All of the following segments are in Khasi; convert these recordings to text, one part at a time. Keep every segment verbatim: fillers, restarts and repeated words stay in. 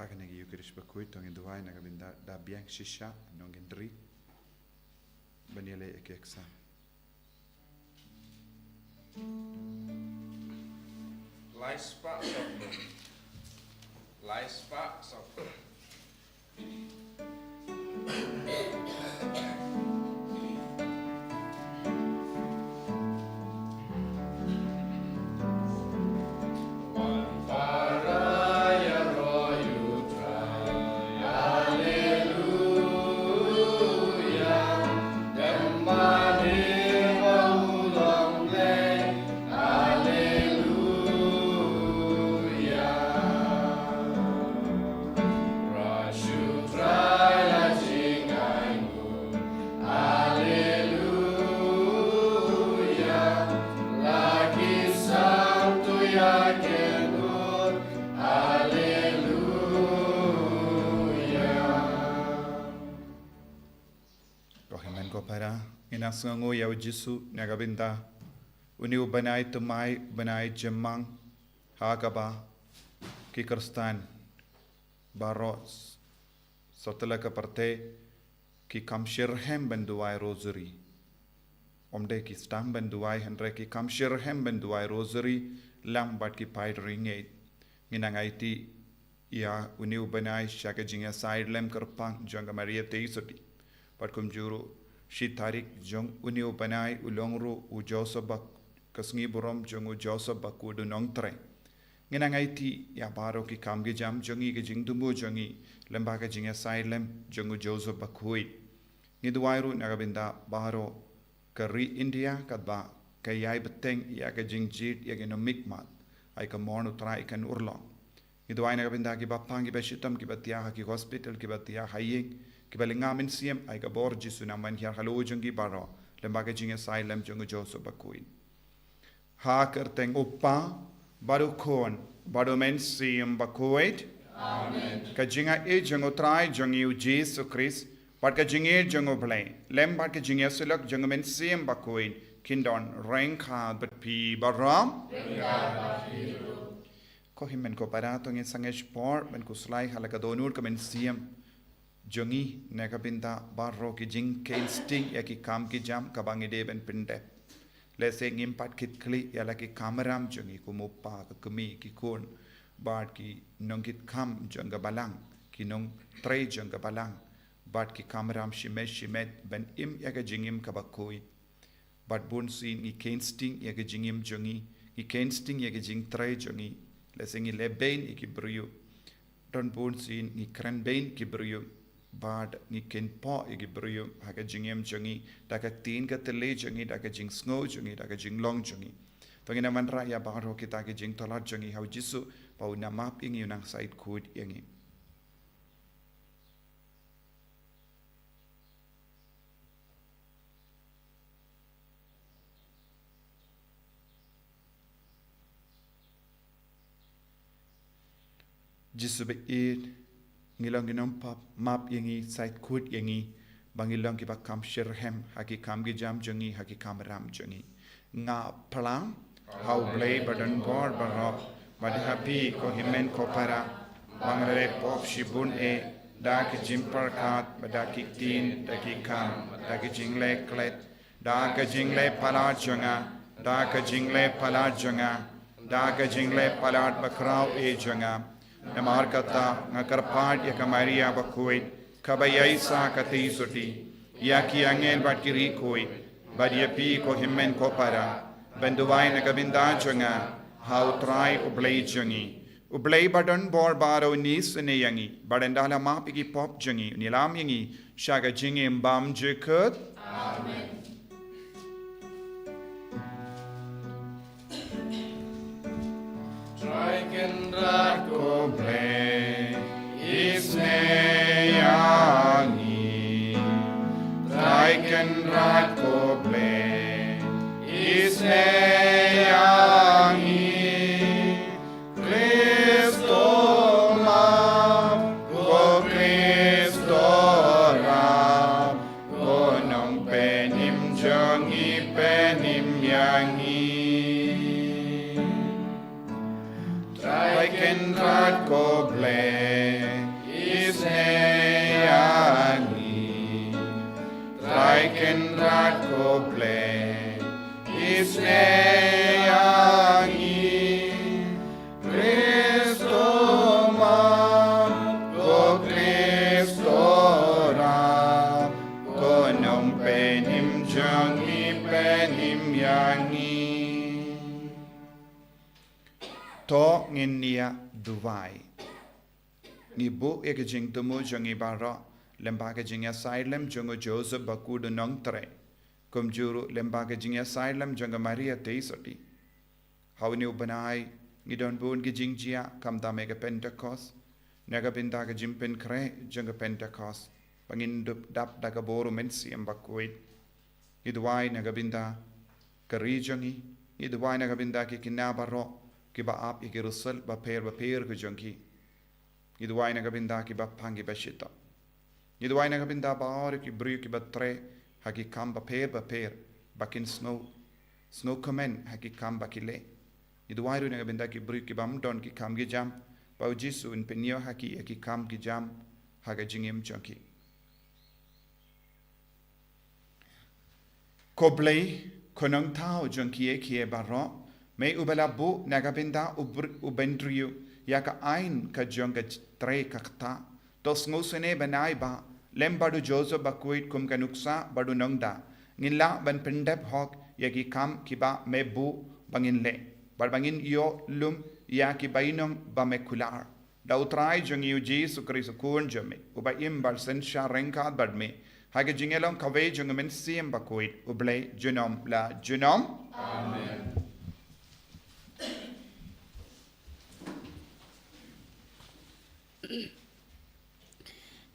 Kane ka Eucharist bakhuid to ngin duwai na ka bynta da biang shisha nongkyndri ban ïaleh ïa ka exam. Lai spah sawphew. Lai spah sawphew. Ko hynmen ko para, ngin ïa sngewnguh ïa u Jisu na ka bynta une u bnai thymmai, bnai jymmang, ha kaba ki Khristan baroh s-, satlak ka pyrthei ki kam shitrhem ban duwai rosary. Ym dei ki sdang ban duwai, hynrei ki kam shitrhem ban duwai rosary lang bad ki paid riewngeit. Ngin nang aiti ïa une u bnai sha ka jingïasaid lem kyrpang jong ka Maria Theisotti. Bad kumjuh ruh shi tarik jong une u bnai u long ruh u Joseph Bak-, ka sngi burom jong u Joseph Bakhuid u Nongtrei. Ngin nang aiti ïa baroh ki kam ki jam jong ngi, ka jingthmu jong ngi lem bad ka jingïasaid lem jong u Joseph Bakhuid. Ngi duwai ruh na ka bynta baroh ka ri India katba ka ïai bteng ïa ka jingjied ïa ki nongmihkhmat. Ai ka mon u Trai kan urlong. Ngi duwai na ka bynta kiba pang, kiba shitom, kiba thiah ha ki hospital, kiba thiah ha ïing, kiba lynga mynsiem, ai ka bor Jisu nang ban hiar halor jong ki baroh lem bad ka jingïasaid lem jong u Joseph Bakhuid. Ha ka kyrteng u Kpa bad u Khun bad u Mynsiem Bakhuid. Amen. Ka jingaiei jong u Trai jong ngi u Jisu Khrist bad ka jingïeit jong u Blei lem bad ka jingïasyllok jong u Mynsiem Bakhuid kin don ryngkat bad phi baroh. Ko hynmen ko para, to ngin sangeh por ban khuslai ha la ka dohnud ka mynsiem jong ngi na ka bynta baroh ki jingkheiñ sting ïa ki kam ki jam kaba ngi dei ban pyndep. Lehse ngim pat kit khlieh ïa la ki kamram jong ngi kum u kpa, ka kmie, ki khun bad ki nongkitkam jong ka balang, ki nongtrei jong ka balang bad ki kamram shimet shimet ban im ïa ka jingim kaba khuid. Bad bun sien ngi kheiñ sting ïa ka jingim jong ngi, ngi kheiñ sting ïa ka jingtrei jong ngi. Lehse ngi leh bein ïa ki briew. Don bun sien ngi kren bein ki briew bad ngi kheiñpoh ïa ki briew ha ka jingim jong ngi da ka ktien ka thylliej jong ngi, da ka jingsngew jong ngi, da ka jinglong jong ngi. To ngin ïa wanrah ïa baroh kita ki jingtlot jong ngi ha u Jisu ba un nang map ïa ngi, un nang said khuid ïa ngi. Jisu baieit, ngi long ki nongpap, map ïa ngi, said khuid ïa ngi ba ngi long kiba kham shitrhem ha ki kam ki jam jong ngi, ha ki kamram jong ngi. Nga phla ha u Blei badonbor baroh bad ha phi ko hynmen ko para ba nga la leh pop shibun eh, da ka jingpyrkhat bad da ki ktien, da ki kam, da ki jingleh klet, da ka jingleh palat jong nga, da ka jingleh palat jong nga, da ka jingleh palat bakhraw eh jong nga. Namar kata nga kyrpad ïa ka Maria bakhuid kaba ïaisah ka Theisotti, ïa ki angel bad ki riewkhuid, bad ïa phi ko hynmen ko para, ban duwai na ka bynta jong nga ha u Trai u Blei jong ngi. U Blei badonbor baroh un isynei ïa ngi bad un da la map ïa ki pop jong ngi, un ïalam ïa ngi sha ka jingim bymjukut. Amen. Trai Kynrad ko Blei, isynei ïa ngi. Trai Kynrad ko Blei, isynei ïa ngi. Khristo map, ko Khristo rap, ko Nongpynim jong ngi, pynim ïa ngi. Trai Trai Kynrad ko Blei, isynei ïa ngi. Trai Kynrad ko Blei, isynei ïa ngi. Khrist u Mem, ko Khrist u Rah, ko Nongpynim jong ngi, pynim ïa ngi. To ngin ïa duwai. Ngi buh ïa ka jingthmu jong ngi baroh lyngba ka jingïasaid lem jong u Joseph Bakhuid u nongtrei, kumjuh ruh lyngba ka jingïasaid lem jong ka Maria Theisotti. Ha une u bnai ngi don bun ki jingjia khamtam ïa ka Pentekost, na ka bynta ka jingpynkhreh jong ka Pentekost, ba ngin dup dap da ka bor u Mynsiem Bakhuid. Ngi duwai na ka bynta ka ri jong ngi, ngi duwai na ka bynta ki khynnah baroh kiba ap ïa ki result bapher bapher ka jong ki. Ngi duwai na ka bynta kiba pang kiba shitom. Ngi duwai na ka bynta baroh ki briew kiba trei ha ki kam bapher bapher, ba kin sngew, sngewkmen ha ki kam ba ki leh. Ngi duwai ruh na ka bynta ki briew kibym don ki kam ki jam, ba u Jisu un pynïoh ha ki ïa ki kam ki jam ha ka jingim jong ki. Ko Blei, ko Nongthaw jong kiei kiei baroh, me uba la buh na ka bynta u br-, u bynriew ïa ka aiñ ka jong ka trei ka ktah. To sngewsynei bnai ba lem bad u Joseph Bakhuid kum ka nuksa bad u nongda, ngin lah ban pyndep hok ïa ki kam kiba me buh ba ngin leh, bad ba ngin ïoh lum ïa ki bainong ba me kular. Da u Trai jong ngi u Jisu Khrist u Khun jong me, uba im bad synshar ryngkat bad me ha ka jingïalong kawei jong u Mynsiem Bakhuid, U Blei junom la junom. Amen.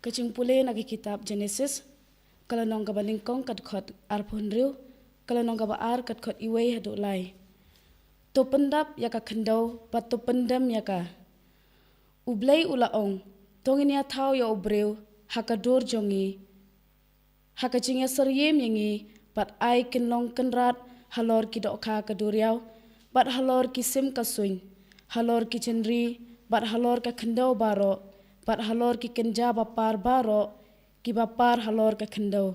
Ka jingpule na ka kitab Genesis, ka lynnong kaba nyngkong, ka dkhot arphew hynriew, ka lynnong kaba ar, ka dkhot iwei haduh lai. To pyndap ïa ka khyndew bad to pyndem ïa ka. U Blei u la ong, to ngin ïa thaw ïa u briew ha ka dur jong ngi, ha ka jingïasyriem ïa ngi, bad ai kin long kynrad halor ki dohkha ka duriaw, bad halor ki sim ka suiñ, halor ki jynri, bad halor ka khyndew baroh, bad halor ki kynja ba par baroh kiba par halor ka khyndew.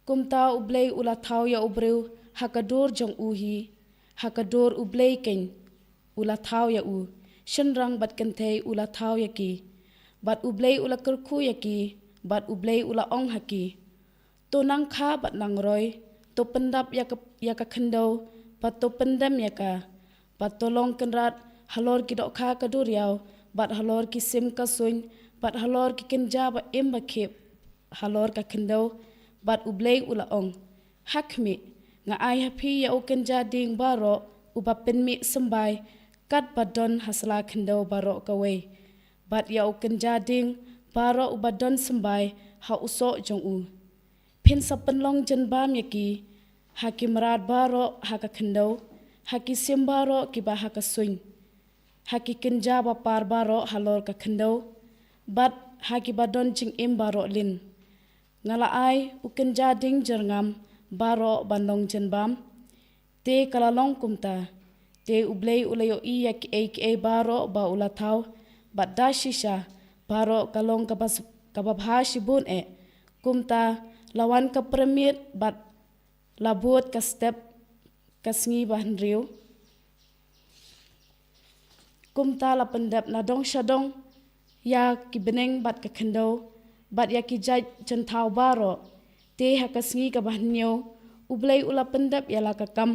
Kumta U Blei u la thaw ïa u briew ha ka dur jong u hi, ha ka dur U Blei keiñ u la thaw ïa u, shynrang bad kynthei u la thaw ïa ki. Bad U Blei u la kyrkhu ïa ki, bad U Blei u la ong ha ki, to nang kha bad nang roi, to pyndap ïa ka, ïa ka khyndew, bad to pyndem ïa ka, bad to long kynrad halor ki dohkha ka duriaw, bad halor ki sim ka suiñ, bad halor ki kynja ba im ba khip halor ka khyndew. Bad U Blei u la ong, ha khmih, nga ai ha phi ïa u kynja dieng baroh uba pynmih symbai, katba don ha sla khyndew baroh kawei, bad ïa u kynja dieng baroh uba don symbai ha u soh jong u. Phin sa pynlong jynbam ïa ki ha ki mrad baroh ha ka khyndew, ha ki sim baroh kiba ha ka suiñ, ha ki kynja ba par baroh halor ka khyndew, bad ha kiba don jingim baroh lin. Nga la ai u kynja dieng jyrngam baroh ban long jynbam. Te ka la long kumta. Te U Blei u la ïohi ïa kiei kiei baroh ba u la thaw, bad da shisha baroh ka long kaba s-, kaba bha shibun eh. Kumta la wan ka pyrmit bad la bud ka step ka sngi ba hynriew. Kumta la pyndep na dong sha dong ïa ki bneng bad ka khyndew, bad ïa ki jait jynthaw baroh. Te ha ka sngi kaba hynñiew U Blei u la pyndep ïa la ka kam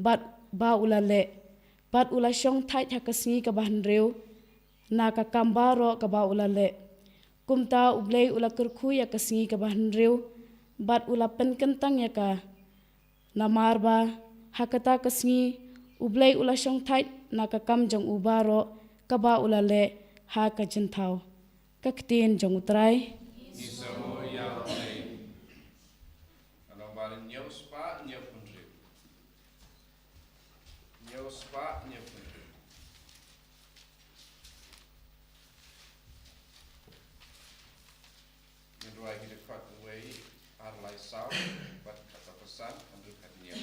bad ba u la leh, bad u la shong thait ha ka sngi kaba hynriew na ka kam baroh kaba u la leh. Kumta U Blei u la kyrkhu ïa ka sngi kaba hynriew, bad u la pynkyntang ïa ka. Namar ba ha kata ka sngi U Blei u la shong thait na ka kam jong u baroh kaba u la leh ha ka jynthaw. Ka ktien jong U Trai. Ngi sngewbha ïa U Blei. Ka nongbah hynñiew spah hynñiew phew hynriew. Hynñiew spah hynñiew phew hynriew. Ngin rwai ki dkhot uwei, ar, lai, saw, bad khatsaw, khatsan, hynriew, khathynñiew.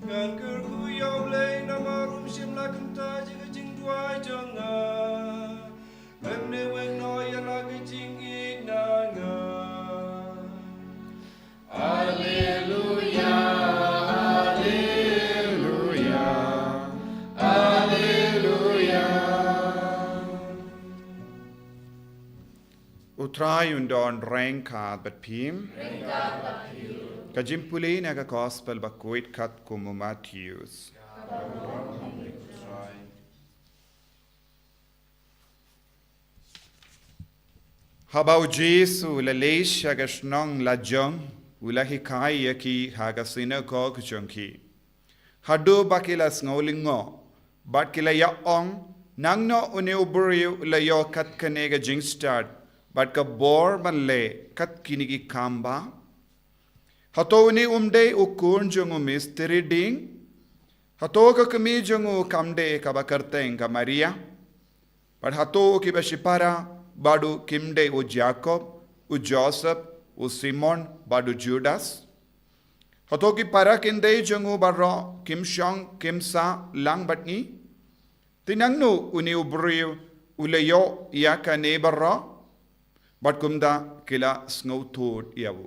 Ngan kyrkhu ïa U Blei namar um shim la kumta ïa ka jingduwai jong nga. Lymne weng noh ïa la ka jingïeit na nga. Alleluia, alleluia, alleluia. U Trai un don ryngkat bad phi. Ka jingpule na ka Gospel bakhuid katkum u Mathaios. Haba u Jisu u la leit sha ka shnong lajong, u la hikai ïa ki ha ka synagog jong ki. Haduh ba ki la sngewlyngngoh bad ki la ïa ong, nangno une u briew u la ïoh kat kane ka jingstad bad ka bor ban leh kat kine ki kam ba? Hato une um dei u khun jong u mistri dieng? Hato ka kmie jong u kam dei kaba kyrteng ka Maria? Bad hato kiba shipara bad u kim dei u Jakob, u Joseph, u Simon bad u Judas? Hato ki para kynthei jong u baroh kim shong kim sah lang bad ngi? Te nangno une u briew u la ïoh ïa kane baroh? Bad kumta ki la sngewthut ïa u.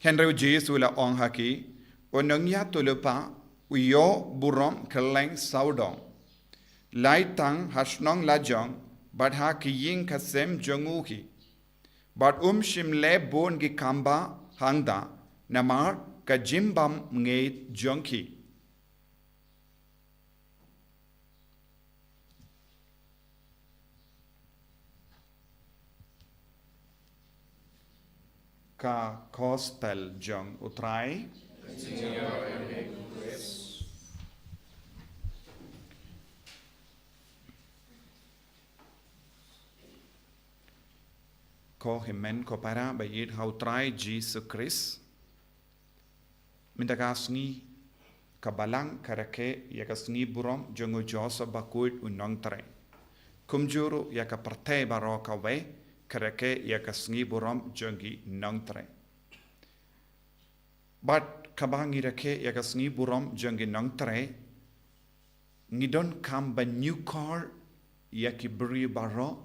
Hynrei u Jisu u la ong ha ki, u nongïathuhlypa u ïoh burom kylleng sawdong, lai tang ha shnong lajong bad ha ki ïing ka sem jong u hi. Bad um shym leh bun ki kam ba hangta namar ka jingbymngeit jong ki. Ka Gospel jong u Trai. Ko hynmen ko para ba ïeit ha u Trai Jisu Khrist. Mynta ka sngi ka Balang ka rakhe ïa ka sngi burom jong u Joseph Bakhuid u Nongtrei. Kumjuh ruh ïa ka pyrthei baroh kawei ka rakhe ïa ka sngi burom jong ki nongtrei. Bad kaba ngi rakhe ïa ka sngi burom jong ki nongtrei, ngi donkam ban ñiewkor ïa ki briew baroh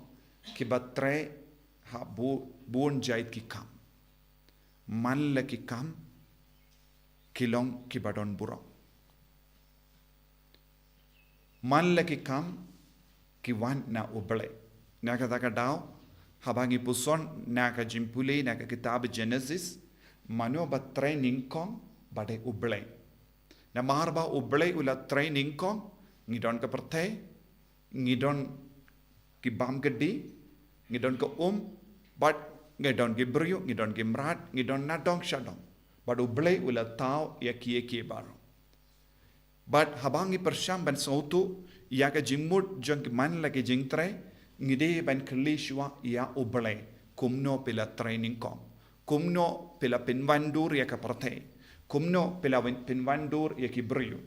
kiba trei ha bu-, bun jait ki kam. Man la ki kam ki long kiba don burom. Man la ki kam ki wan na U Blei. Na kata ka daw, haba ngi puson na ka jingpule na ka kitab Genesis, mano ba trei nyngkong? Ba dei U Blei. Namar ba U Blei u la trei nyngkong, ngi don ka pyrthei, ngi don ki bam kti, Ngi don ka um, bad ngi don ki briew, ngi don ki mrad, ngi don nadong shadong. Bad U Blei u la thaw ïa ki ïa ki baroh. Bad haba ngi pyrshang ban sngewthuh ïa ka jingmut jong ki man la ki jingtrei, ngi dei ban kylli shuwa ïa U Blei, kumno phi la trei nyngkong. Kumno phi la pynwandur ïa ka pyrthei. Kumno phi la win- pynwandur ïa ki briew.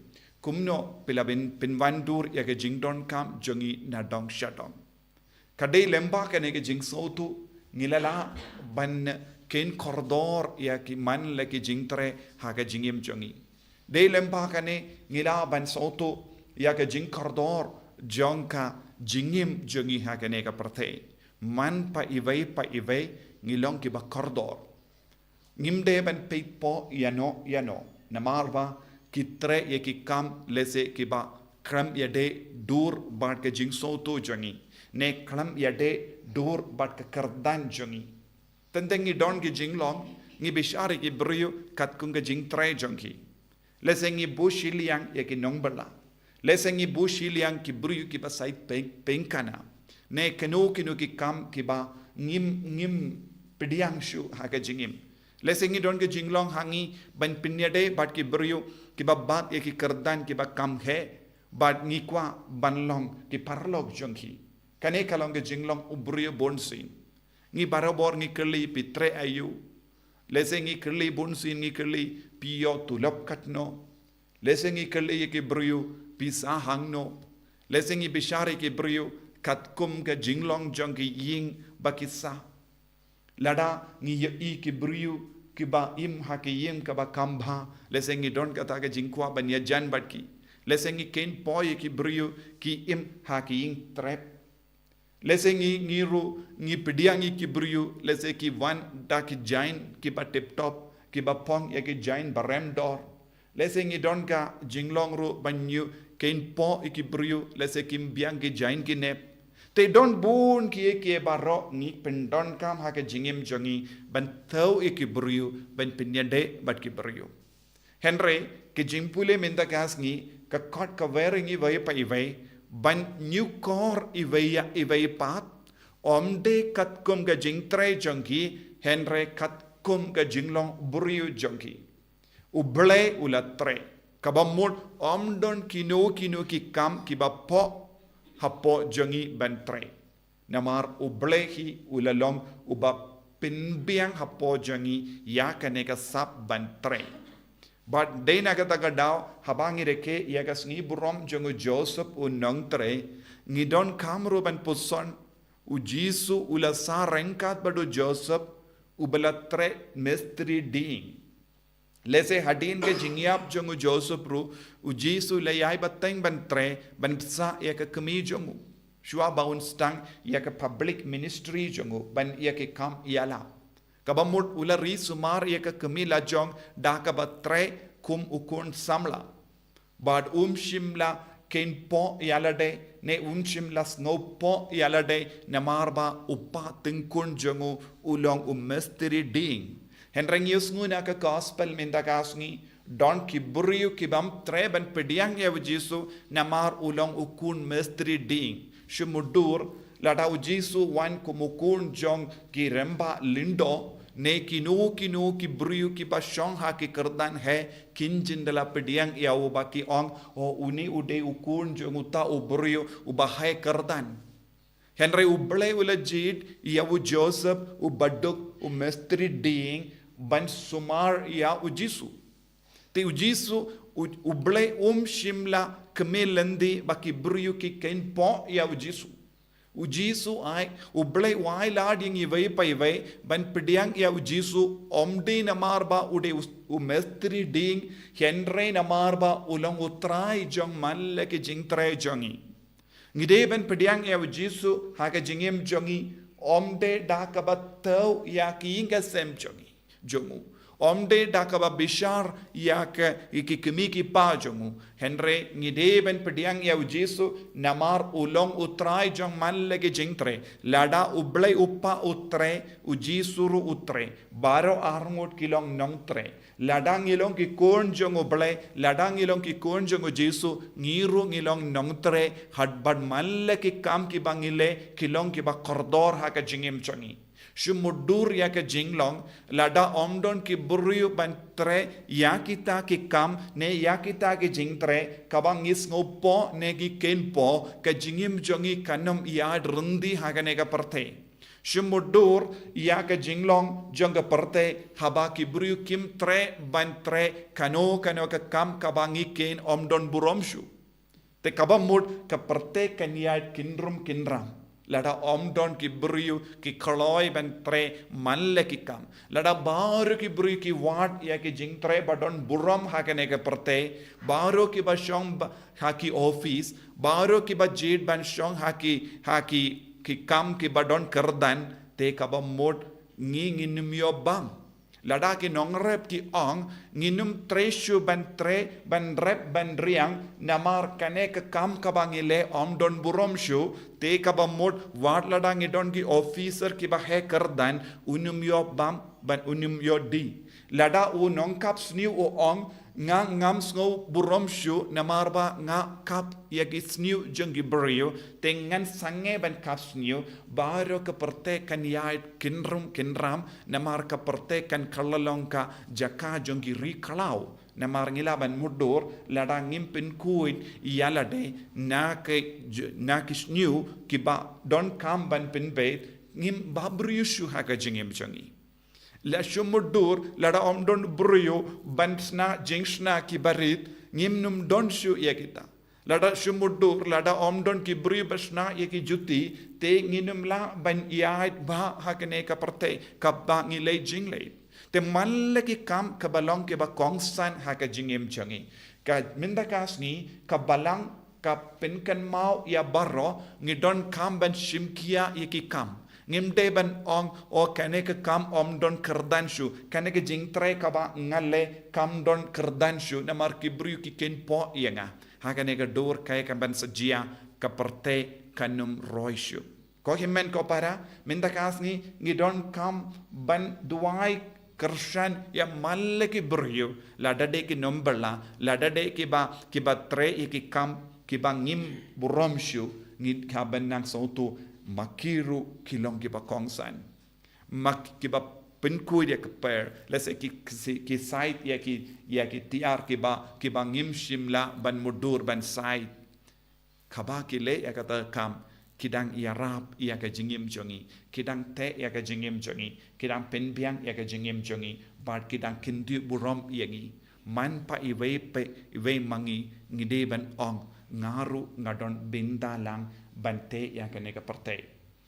Kumno phi la win- pynwandur ïa ka jingdonkam jong ngi nadong shadong. Ka dei lem bad kane ka jingsngewthuh, ngi la lah ban kheiñ kordor ïa ki man la ki jingtrei ha ka jingim jong ngi. Dei lem bad kane, ngi lah ban sngewthuh ïa ka jingkordor jong ka jingim jong ngi ha kane ka pyrthei. Man pat iwei pat iwei, ngi long kiba kordor. Ngim dei ban peit pok ïano ïano. Namar ba ki trei ïa ki kam lehse kiba khlem ïadei dur bad ka jingsngewthuh jong ngi, ne khlem ïadei dur bad ka kyrdan jong ngi. Teng teng ngi don ki jinglong, ngi bishar ïa ki briew katkum ka jingtrei jong ki. Lehse ngi buh shiliang ïa ki nongbylla. Lehse ngi buh shiliang ki briew kiba sait peng- pengkhana. Ne kino kino ki kam kiba ngim- ngim pdiang shuh ha ka jingim. Lehse ngi don ka jinglong ha ngi ban pynïadei bad ki briew kiba bat ïa ki kyrdan kiba kham heh, bad ngi kwah ban long ki paralok jong ki. Kane ka long ka jinglong u briew bunsien. Ngi barabor ngi kylli phi trei aïu. Lehse ngi kylli bunsien, ngi kylli phi ïoh tulop katno. Lehse ngi kylli ïa ki briew phi sah hangno. Lehse ngi bishar ïa ki briew katkum ka jinglong jong ki ïing ba ki sah. Lada ngi ïohi ki briew kiba im ha ki ïing kaba kham bha, lehse ngi don kata ka jingkwah ban ïajan bad ki. Lehse ngi kheiñ pok ïa ki briew ki im ha ki ïing trep. Lehse ngi- ngi ruh ngi pdiang ïa ki briew, lehse ki wan da ki jaiñ kiba tip top, kiba phong ïa ki jaiñ ba rem dor. Lehse ngi don ka jinglong ruh ban ïoh kheiñ pok ïa ki briew, lehse kim biang ki jaiñ ki nep. Te don bun kiei kiei baroh ngi pyndonkam ha ka jingim jong ngi ban thew ïa ki briew, ban pynïadei bad ki briew. Hynrei ka jingpule mynta ka sngi ka khot ka wer ïa ngi iwei pa iwei ban ñiewkor iwei ïa iwei pat, ym dei katkum ka jingtrei jong ki, hynrei katkum ka jinglong briew jong ki. U Blei u la trei. Kaba mut ym don kino kino ki kam kiba pok hapoh jong ngi ban trei. Namar U Blei hi u la long uba pynbiang hapoh jong ngi ïa kane ka sap ban trei. Bad dei na kata ka daw, haba ngi rakhe ïa ka sngi burom jong u Joseph u nongtrei, ngi donkam ruh ban puson, u Jisu u la sah ryngkat bad u Joseph, uba la trei mistri dieng. Lehse hadien ka jingïap jong u Joseph ruh, u Jisu u la ïai bteng ban trei, ban bsa ïa ka kmie jong u. Shuwa ba un sdang ïa ka public ministry jong u, ban ïa ki kam ïalap. Kaba mut u la ri sumar ïa ka kmie lajong da kaba trei kum u khun samla. Bad um shym la kheiñ pok ïa lade, ne um shym la sngew pok ïa lade, namar ba u kpa tyngkhun jong u u long u mistri dieng. Hynrei ngi ïohsngew na ka gospel mynta ka sngi, don ki briew ki bym trei ban pdiang ïa u Jisu, namar u long u khun mistri dieng. Shu mutdur, lada u Jisu u wan kum u khun jong ki rangbah lyngdoh, ne kino kino ki briew kiba shong ha ki kyrdan heh, kin jin da la pdiang ïa u ba ki ong, o une u dei u khun jong uta u briew uba heh kyrdan. Hynrei U Blei u la jied ïa u Joseph uba duk u mistri dieng ban sumar ïa u Jisu. Te u Jisu, u, U Blei um shym la kmie lynti ba ki briew ki kheiñ pok ïa u Jisu. U Jisu ai, U Blei u ai lad ïa ngi iwei pa iwei ban pdiang ïa u Jisu, ym dei namar ba u dei u, u mistri dieng, hynrei namar ba u long u Trai jong man la ki jingtrei jong ngi. Ngi dei ban pdiang ïa u Jisu ha ka jingim jong ngi, ym dei da kaba thew ïa ki ïing ki sem jong ngi, jong u. Ym dei da kaba bishar ïa ka, ïa ki kmie ki kpa jong u. Hynrei ngi dei ban pdiang ïa u Jisu namar u long u Trai jong man la ki jingtrei. Lada u Blei u Kpa u trei, u Jisu ruh u trei. Baroh arngut ki long nongtrei. Lada ngi long ki khun jong u Blei, lada ngi long ki khun jong u Jisu, ngi ruh ngi long nongtrei, haba man la ki kam kiba ngi leh, ki long kiba kordor ha ka jingim jong ngi. Shu mutdur ïa ka jinglong, lada ym don ki briew ban trei ïa kita ki kam, ne ïa kita ki jingtrei, kaba ngi sngewpoh ne ngi kynpoh, ka jingim jong ngi kan ym ïaid ryndih ha kane ka pyrthei. Shu mutdur ïa ka jinglong jong ka pyrthei, haba ki briew kim treh ban trei kano kano ka kam kaba ngi khein, ym don burom shuh. Te kaba mut ka pyrthei kan ïaid kynrum kynram lada ym don ki briew ki kloi ban trei man la ki kam. Lada baroh ki briew ki wad ïa ki jingtrei ba don burom ha kane ka pyrthei, baroh kiba shong ba, ha ki office, baroh kiba jied ban shong ha ki, ha ki, ki kam kiba don kyrdan, te kaba mut ngi ngin ym ïoh bam. Lada ki nongrep ki ong, ngin ym trei shuh ban trei, ban rep, ban riang, namar kane ka kam kaba ngi leh ym don burom shuh, te kaba mut wat lada ngi don ki officer kiba heh kyrdan, un ym ïoh bam, ban un ym ïoh die. Lada u nongkap sniew u ong, nga ngam sngew burom shuh namar ba nga kap ïa ki sniew jong ki briew, te ngan sangeh ban kap sniew, baroh ka pyrthei kan ïaid kynrum kynram, namar ka pyrthei kan kylla long ka jaka jong ki ri khlaw. Namar ngi lah ban mutdur, lada ngim pynkhuid ïa lade na ki j-, na ki sniew kiba donkam ban pynbeit, ngim babriew shuh ha ka jingim jong ngi. La shu mutdur, lada ym don briew ban shna jingshna kiba rit, ngim nym don shuh ïa kita. Lada shu mutdur, lada ym don ki briew ba shna ïa ki juti, te ngin ym lah ban ïaid bha ha kane ka pyrthei kaba ngi leit jingleit. Te man la ki kam kaba long kiba kongsan ha ka jingim jong ngi. Ka mynta ka sngi, ka Balang ka pynkynmaw ïa baroh, ngi donkam ban shim khia ïa ki kam. Ngim dei ban ong, o kane ka kam ym don kyrdan shuh, kane ka jingtrei kaba nga leh kam don kyrdan shuh, namar ki briew ki kynpoh ïa nga. Ha kane ka dur kaei kaban sa jia, ka pyrthei kan ym roi shuh. Ko hynmen ko para, mynta ka sngi ngi donkam ban duwai kyrshan ïa man la ki briew, lada dei ki nongbylla, lada dei kiba, kiba trei ïa ki kam kiba ngim burom shuh, ngi hap ban nang sngewthuh ma ki ruh ki long kiba kongsan. Ma kiba pynkhuid ïa ka per, lehse ki, ki, ki sait ïa ki, ïa ki tiar kiba, kiba ngim shym lah ban mutdur ban sait. Kaba ki leh ïa kata ka kam, ki dang ïarap ïa ka jingim jong ngi, ki dang teh ïa ka jingim jong ngi, ki dang pynbiang ïa ka jingim jong ngi, bad ki dang kyntiew burom ïa ngi. Man pa iwei pa iwei ma ngi, ngi dei ban ong, nga ruh nga don bynta lang ban teh ïa kane ka pyrthei.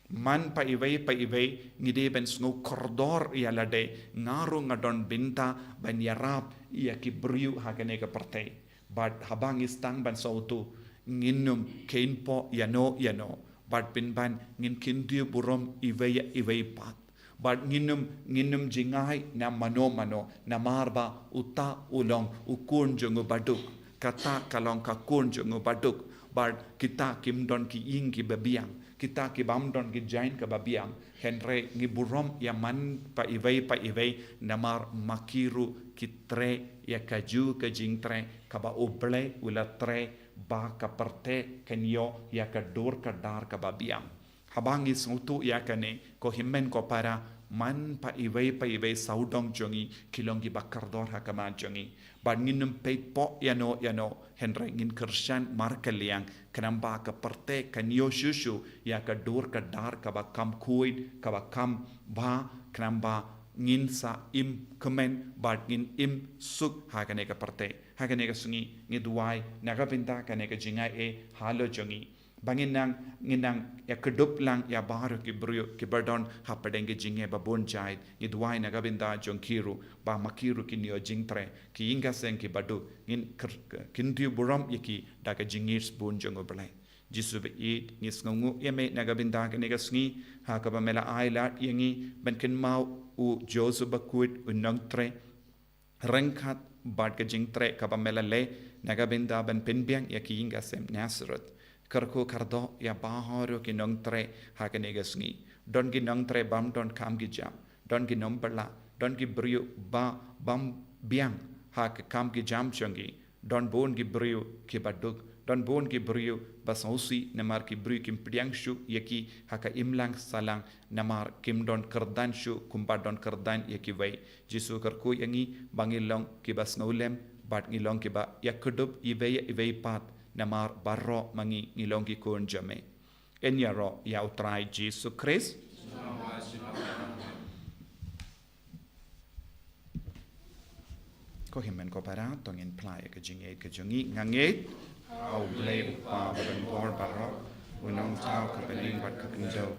Man pa iwei pa iwei, ngi dei ban sngew kordor ïa lade, nga ruh nga don bynta ban ïarap ïa ki briew ha kane ka pyrthei. Bad haba ngi sdang ban sngewthuh, ngin ym kynpoh ïano ïano. Bad pynban ngin kyntiew burom iwei ïa iwei pat. Bad ngin ym, ngin ym jngai na mano mano, namar ba uta u long u khun jong u baduk. Kata ka long ka khun jong u baduk. Bad kita kim don ki ïing kiba biang. Kita ki bym don ki jaiñ kaba biang. Hynrei ngi burom ïa man pa iwei pa iwei, namar ma ki ruh ki trei ïa kajuh ka jingtrei kaba U Blei u la trei, ba ka pyrthei kan ïoh ïa ka dur ka dar kaba biang. Haba ngi sngewthuh ïa kane, ko hynmen ko para, man pa iwei pa iwei sawdong jong ngi ki long kiba kordor ha khmat jong ngi. Bad ngin ym peit poh ïano ïano, hynrei ngin kyrshan markylliang, khnang ba ka pyrthei kan ïoh shuh shuh ïa ka dur ka dar kaba kham khuid, kaba kham bha, khnang ba ngin sa im kmen bad ngin im suk ha kane ka pyrthei. Ha kane ka sngi ngi duwai na ka bynta kane ka jingai ei halor jong ngi. Ba ngin nang, ngin nang ïa kdup lang ïa baroh ki briew kiba don hapdeng ki jingeh babun jait. Ngi duwai na ka bynta jong ki ruh, ba ma ki ruh kin ïoh jingtrei, ki ïing ki sem kiba duk, ngin kyntiew burom ïa ki da ka jingngeit bun jong U Blei. Jisu ba ïeit, ngi sngewnguh ïa me na ka bynta kane ka sngi, ha kaba me la ai lad ïa ngi ban kynmaw u Joseph Bakhuid, u nongtrei, ryngkat bad ka jingtrei kaba me la leh na ka bynta ban pynbiang ïa ki ïing ka sem Nazareth. Kyrkhu kyrdoh ïa baroh ki nongtrei ha kane ka sngi. Don ki nongtrei bym don kam ki jam, don ki nongbylla, don ki briew ba bym biang ha ka kam ki jam jong ki. Don bun ki briew kiba duk, don bun ki briew ba sngewsih namar ki briew kim pdiang shuh ïa ki ha ka imlang sahlang, namar kim don kyrdan shuh kumba don kyrdan ïa kiwei. Jisu kyrkhu ïa ngi ba ngi long kiba sngewlem bad ngi long kiba ïakdup iwei ïa iwei pat, namar baroh ma ngi ngi long ki khun jong me. Yn ïaroh ïa U Trai Jisu Khrist. Ko hynmen ko para, to ngin phla ïa ka jingngeit ka jong ngi. Nga ngeit ha U Blei U Kpa badonbor baroh, U Nongthaw ka bneng bad ka khyndew,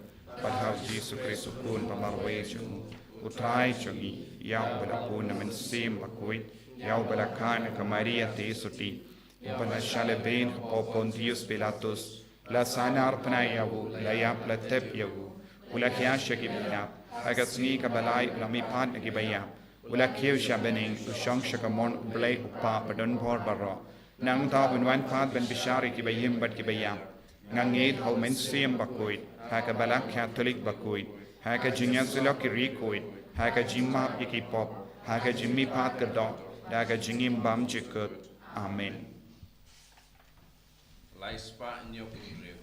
bad ha U Jisu Khrist U Khun ba marwei jong U, U Trai jong ngi, ïa uba la bun na U Mynsiem Bakhuid, ïa uba la kha na ka Maria Theisotti, uba la shah lehbeiñ hapoh Pontius Pilatus, la sahnarphna ïa u, la ïap, la tep ïa u, u la khia sha kiba ïap, ha ka sngi kaba lai u la mihpat na kiba ïap, u la kiew sha bneng, u shong sha kamon U Blei U Kpa badonbor baroh. Nangta un wan pat ban bishar ïa kiba im bad kiba ïap. Nga ngeit ha U Mynsiem Bakhuid, ha ka Balang Katholik bakhuid, ha ka jingïasyllok ki riewkhuid, ha ka jingmap ïa ki pop, ha ka jingmihpat kyrdoh, da ka jingim bymjukut. Amen. Lai spah hynñiewphew hynriew.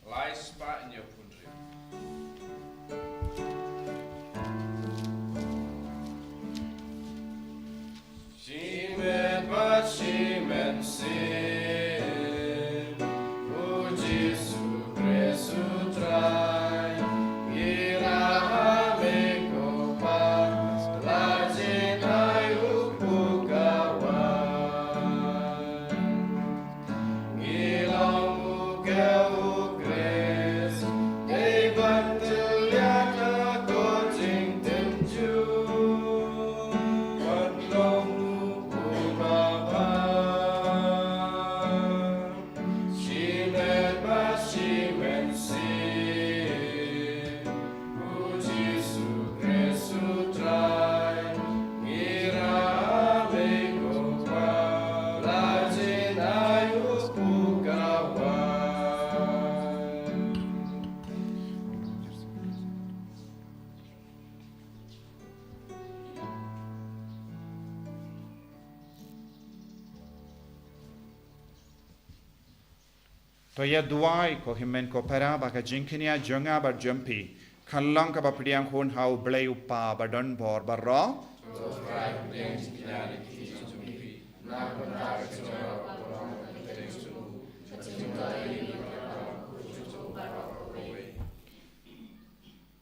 Lai spah hynñiewphew hynriew. Shimet bad shimet sien, U Jisu Khrist U Trai, ngi rah ha me ko Pa, la jin ai u pukawai. Ngi long u kiew u Khrist, dei ban tylliat ha ko jingtynjuh, ban long u pukawai. Shimet bad shimet sien, U Jisu Khrist U Trai, ngi rah ha me ko Pa, la jin ai u pukawai. To ïa duwai, ko hynmen ko para, ba ka jingkñia jong nga bad jong phi kan long kaba pdiang hun ha U Blei U Kpa badonbor baroh.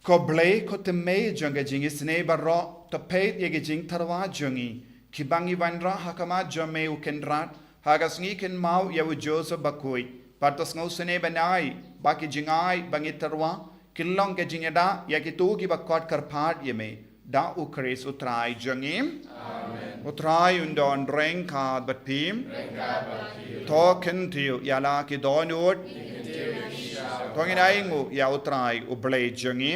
Ko Blei, ko tymmen jong ka jingisynei baroh, to peit ïa ki jingtyrwa jong ngi, kiba ngi wanrah ha khmat jong me, U Kynrad, ha ka sngi kynmaw ïa u Joseph Bakhuid, bad to sngewsynei ban ai ba ki jingai ba ngi tyrwa kin long ka jingïada ïa kito kiba khot kyrpad ïa me, da U Khrist U Trai jong ngi. Amen. U Trai un don ryngkat bad phi. Ryngkat bad phi. To kyntiew ïa la ki dohnud. To ngin ainguh ïa U Trai U Blei jong ngi.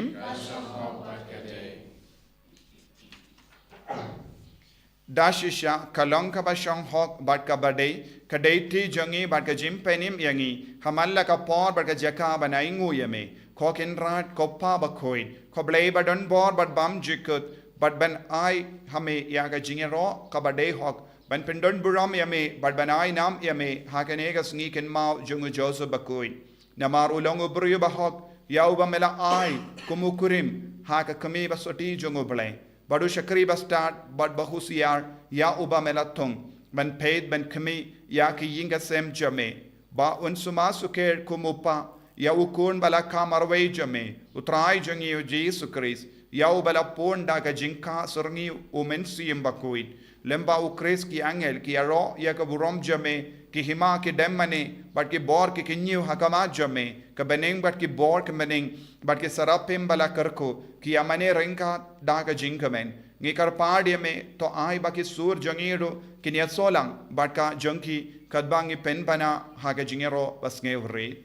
Da shisha, ka long kaba shong hok bad kaba dei, ka dei ti jong ngi bad ka jingpynim ïa ngi ha man la ka por bad ka jaka ban ainguh ïa me, ko Kynrad, ko Pa Bakhuid, ko Blei badonbor bad bymjukut, bad ban ai ha me ïa ka jingïaroh kaba dei hok, ban pyndonburom ïa me bad ban ai nam ïa me ha kane ka sngi kynmaw jong u Joseph Bakhuid. Namar u long u briew bahok, ïa uba me la ai kum u kurim ha ka kmie basotti jong U Blei, bad u shakri bastad bad bahusiar, ïa uba me la thung ban peit ban khmih ïa ki ïing ka sem jong me, ba un sumar sukher kum u pa ïa u Khun ba la kha marwei jong me, U Trai jong ngi U Jisu Khrist, ïa uba la pun da ka jingkha syrngiew U Mynsiem Bakhuid. Lyngba U Khrist ki angel ki ïaroh ïa ka burom jong me, ki hima ki dem mane bad ki bor ki kynñiew ha khmat jong me, ka bneng bad ki bor ki bneng bad ki serapim ba la kyrkhu ki ïa mane ryngkat da ka jingkmen. Ngi kyrpad ïa me, to ai ba ki sur jong ngi ruh kin ïasoh lang bad ka jong ki, katba ngi pynbna ha ka jingïaroh basngewrit.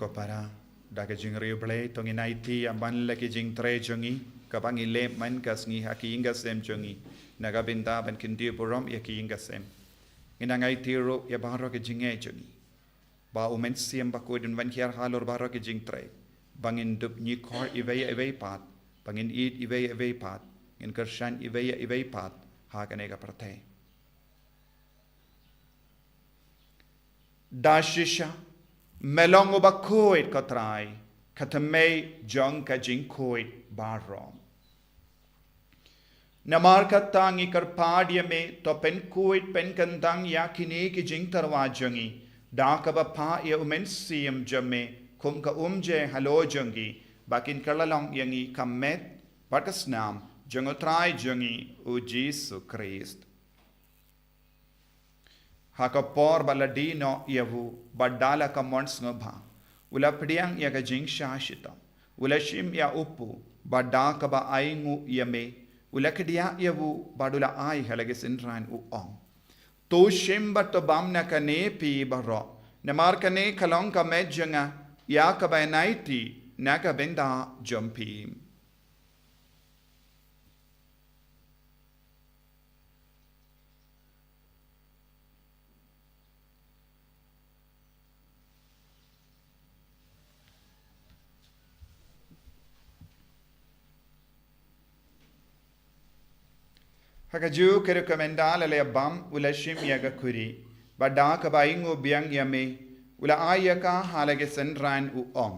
Ko para, da ka jingriewblei to ngin aiti ïa man la ki jingtrei jong ngi, kaba ngi leh man ka sngi ha ki ïing ka sem jong ngi, na ka bynta ban kyntiew burom ïa ki ïing ka sem. Ngin nang aiti ruh ïa baroh ki jingeh jong ngi, ba U Mynsiem Bakhuid un wan hiar halor baroh ki jingtrei, ba ngin dup ñiukhor iwei ïa iwei pat, ba ngin ïeit iwei ïa iwei pat, ngin kyrshan iwei ïa iwei pat ha kane ka pyrthei. Da shisha, me long uba khuid, ko Trai, ka thymmei jong ka jingkhuid baroh. Namar kata ngi kyrpad ïa me, to pynkhuid pynkyntang ïa kine ki jingtyrwa jong ngi, da kaba phah ïa U Mynsiem jong me kum ka umjer halor jong ngi, ba kin kylla long ïa ngi ka met bad ka snam jong U Trai jong ngi U Jisu Khrist. Ha ka por ba la die noh ïa u, bad da la ka mon sngewbha, u la pdiang ïa ka jingshah shitom, u la shim ïa u kpu, bad da kaba ainguh ïa me, u la kdiah ïa u, bad u la ai ha la ki synran, u ong: To shim bad to bam na kane phi baroh, namar kane ka long ka met jong nga, ïa kaba ngan aiti na ka bynta jong phi. Ha kajuh ka rukom ynda la leh bam, u la shim ïa ka khuri, bad da kaba ainguh biang ïa me, u la ai ïa ka ha la ki synran, u ong: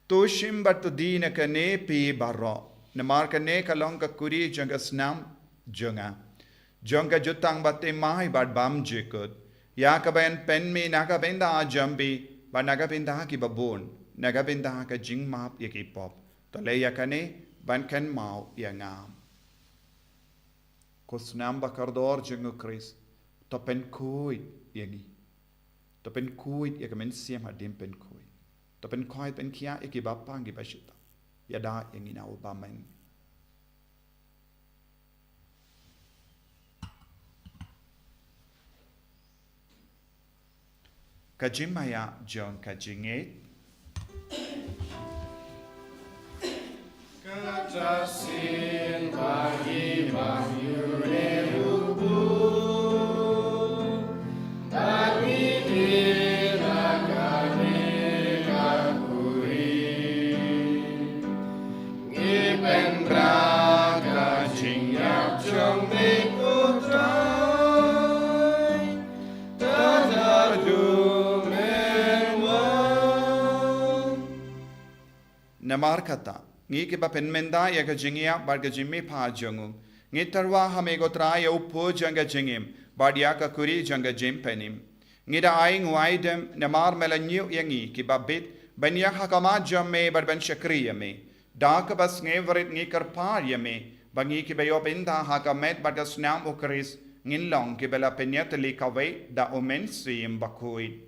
To shim bad to die na kane phi baroh, namar kane ka long ka khuri jong ka snam jong nga, jong ka jutang bathymmai bad bymjukut, ïa kaba yn pynmih na ka bynta jong phi bad na ka bynta kiba bun, na ka bynta ka jingmap ïa ki pop. To leh ïa kane ban kynmaw ïa nga. Ko snam ba kordor jong U Khrist, to pynkhuid ïa ngi. To pynkhuid ïa ka mynsiem hadien pynkhuid. To pynkhuid pynkhiah ïa kiba pang kiba shitom. Ïada ïa ngi na u bymman. Ka jingmaïa jong ka jingngeit. Ka ta sien ba hi ba ïu ne u bu. Ba ngi di na ka ne ka kuri. Ngi pynbra ka jingïap jong me ko Trai. Namar kata, ngi kiba pynmynta ïa ka jingïap bad ka jingmihpat jong u, ngi tyrwa ha me ko Trai ïa u pud jong ka jingim, bad ïa ka khuri jong ka jingpynim. Ngi da ainguh aidem namar me la ñiew ïa ngi kiba bit ban ïaid ha khmat jong me bad ban shakri ïa me. Da kaba sngewrit ngi kyrpad ïa me ba ngi kiba ïoh bynta ha ka met bad ka snam U Khrist ngin long kiba la pynïatylli kawei da U Mynsiem Bakhuid.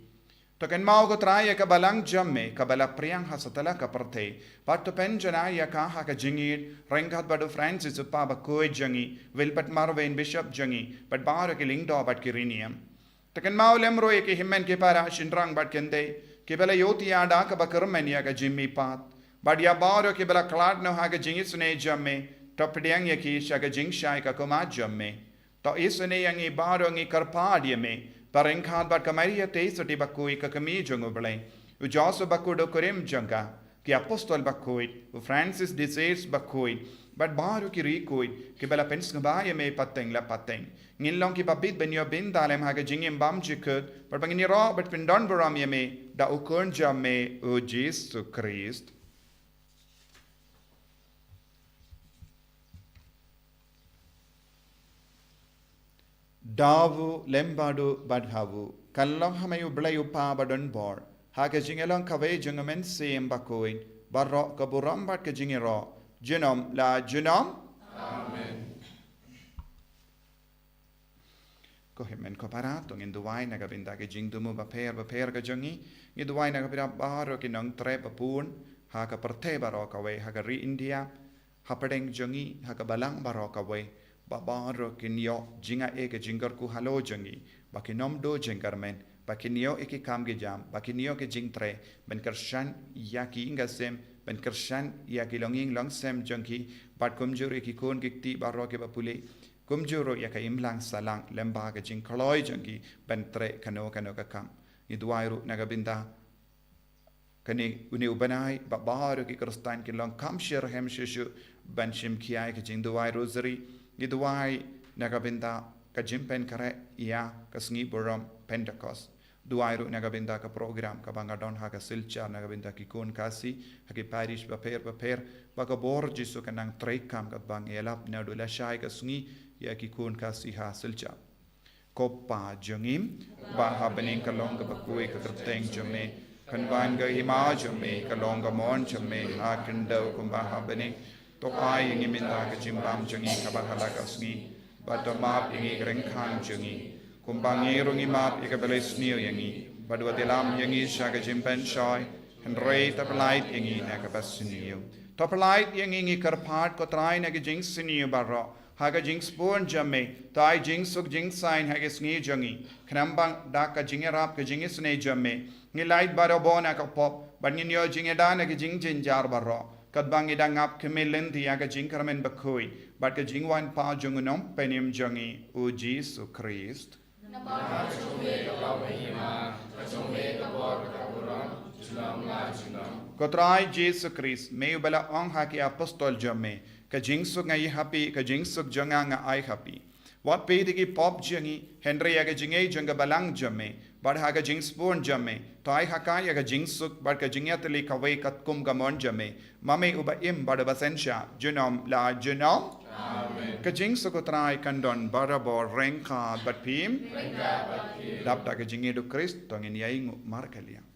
To kynmaw ko Trai ïa ka balang jong me kaba la phriang ha satlak ka pyrthei, bad to pynjanai ïa ka ha ka jingïeit ryngkat bad u Francis u Papa bakhuid jong ngi, Wilbert Marwein Bishop jong ngi, bad baroh ki lyngdoh bad ki riewniam. To kynmaw lem ruh ïa ki hynmen ki para shynrang bad kynthei kiba la ïohthiah da kaba kyrmen ïa ka jingmihpat, bad ïa baroh kiba la khlad noh ha ka jingisynei jong me, to pdiang ïa ki sha ka jingshai ka khmat jong me. To isynei ïa ngi baroh, ngi kyrpad ïa me, ba ryngkat bad ka Maria Theisotti bakhuid ka kmie jong U Blei, u Joseph bakhuid u kurim jong ka, ki apostol bakhuid, u Francis de Sales bakhuid, bad baroh ki riewkhuid kiba la pynsngewbha ïa me pateng la pateng, ngin long kiba bit ban ïoh bynta lem ha ka jingim bymjukut, bad ba ngin ïaroh bad pyndonburom ïa me da u Khun jong me u Jisu Khrist. Da u lem bad u bad ha u, kan long ha me U Blei U Kpa badonbor, ha ka jingïalong kawei jong U Mynsiem Bakhuid, baroh ka burom bad ka jingïaroh, junom la junom. Amen. Ko hynmen ko para, to ngin duwai na ka bynta ki jingthmu bapher bapher ka jong ngi. Ngi duwai na ka bynta baroh ki nongtrei ba bun ha ka pyrthei baroh kawei, ha ka ri India, hapdeng jong ngi, ha ka balang baroh kawei, ba baroh kin ïoh jingaiei ka jingkyrkhu halor jong ngi, ba kin ym duh jingkyrmen, ba kin ïoh ïa ki kam ki jam, ba kin ïoh ki jingtrei, ban kyrshan ïa ki ïing ki sem, ban kyrshan ïa ki longïing longsem jong ki, bad kumjuh ïa ki khun ki kti baroh kiba pule, kumjuh ruh ïa ka imlang sahlang lyngba ka jingkloi jong ki ban trei kano kano ka kam. Ngi duwai ruh na ka bynta kane une u bnai, ba baroh ki Khristan kin long kham syrhem shuh shuh ban shim khia ïa ka jingduwai Rosary. Ngi duwai na ka bynta ka jingpynkhreh ïa ka sngi burom Pentecost. Duwai ruh na ka bynta ka program kaba nga don ha ka Silchar na ka bynta ki khun Khasi ha ki parish bapher bapher, ba ka bor Jisu kan nang treikam katba ngi ïalap naduh lashai ka sngi ïa ki khun Khasi ha Silchar. Ko Pa jong ngi ba ha bneng, ka long kaba khuid ka kyrteng jong me, kan wan ka hima jong me, ka long ka mon jong me ha khyndew kumba ha bneng. To ai ïa ngi mynta ka jingbam jong ngi kaba ha la ka sngi, bad to map ïa ngi ka ryngkang jong ngi, kumba ngi ruh ngi map ïa kiba leh sniew ïa ngi, bad wat ïalam ïa ngi sha ka jingpynshoi, hynrei to pyllait ïa ngi na kaba sniew. To pyllait ïa ngi, ngi kyrpad ko Trai, na ka jingsniew baroh, ha ka jingsbun jong me, to ai jingsuk jingsaiñ ha ka sngi jong ngi, khnang ba da ka jingïarap ka jingisynei jong me, ngin lait barabor na ka pop, bad ngin ïoh jingïada na ka jingjynjar baroh, katba ngi dang ap khmih lynti ïa ka jingkyrmen bakhuid bad ka jingwan pat jong u Nongpynim jong ngi, u Jisu Khrist. Namar ka jong me ka long ka hima, ka jong me ka bor bad ka burom, junom la junom. Ko Trai Jisu Khrist, me uba la ong ha ki apostol jong me, ka jingsuk nga ai ha phi, ka jingsuk jong nga nga ai ha phi. Wat peit ïa ki pop jong ngi, hynrei ïa ka jingngeit jong ka balang jong me, bad ha ka jingsbun jong me, to ai ha ka ïa ka jingsuk bad ka jingïatylli kawei katkum ka mon jong me, ma me uba im bad uba synshar, junom la junom. Amen. Ka jingsuk u Trai kan don barabor ryngkat bad phi. Ryngkat bad phi. Dap da ka jingïeit u Khrist, to ngin ïainguh markylliang.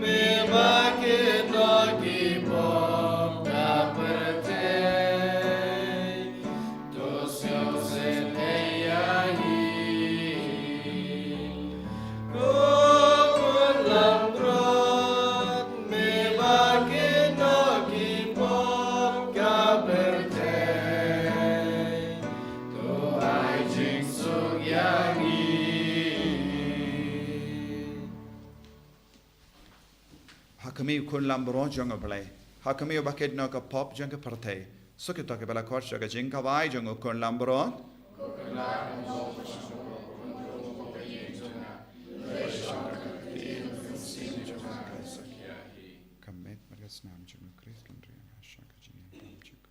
Me ba kit noh ki pop ka pyrthei, to sngewsih ïa ngi. Ko Khun Langbrot, me ba kit noh ki pop ka pyrthei, to ai jingsuk ïa ngi. Ha khmih u Khun Langbrot jong U Blei, ha khmih uba kit noh ka pop jong ka pyrthei. Suk ïa kito kiba la khot sha ka jingkawei jong u Khun Langbrot. Ka met bad ka snam jong u Khrist kan riang ha sha ka jingim jong u.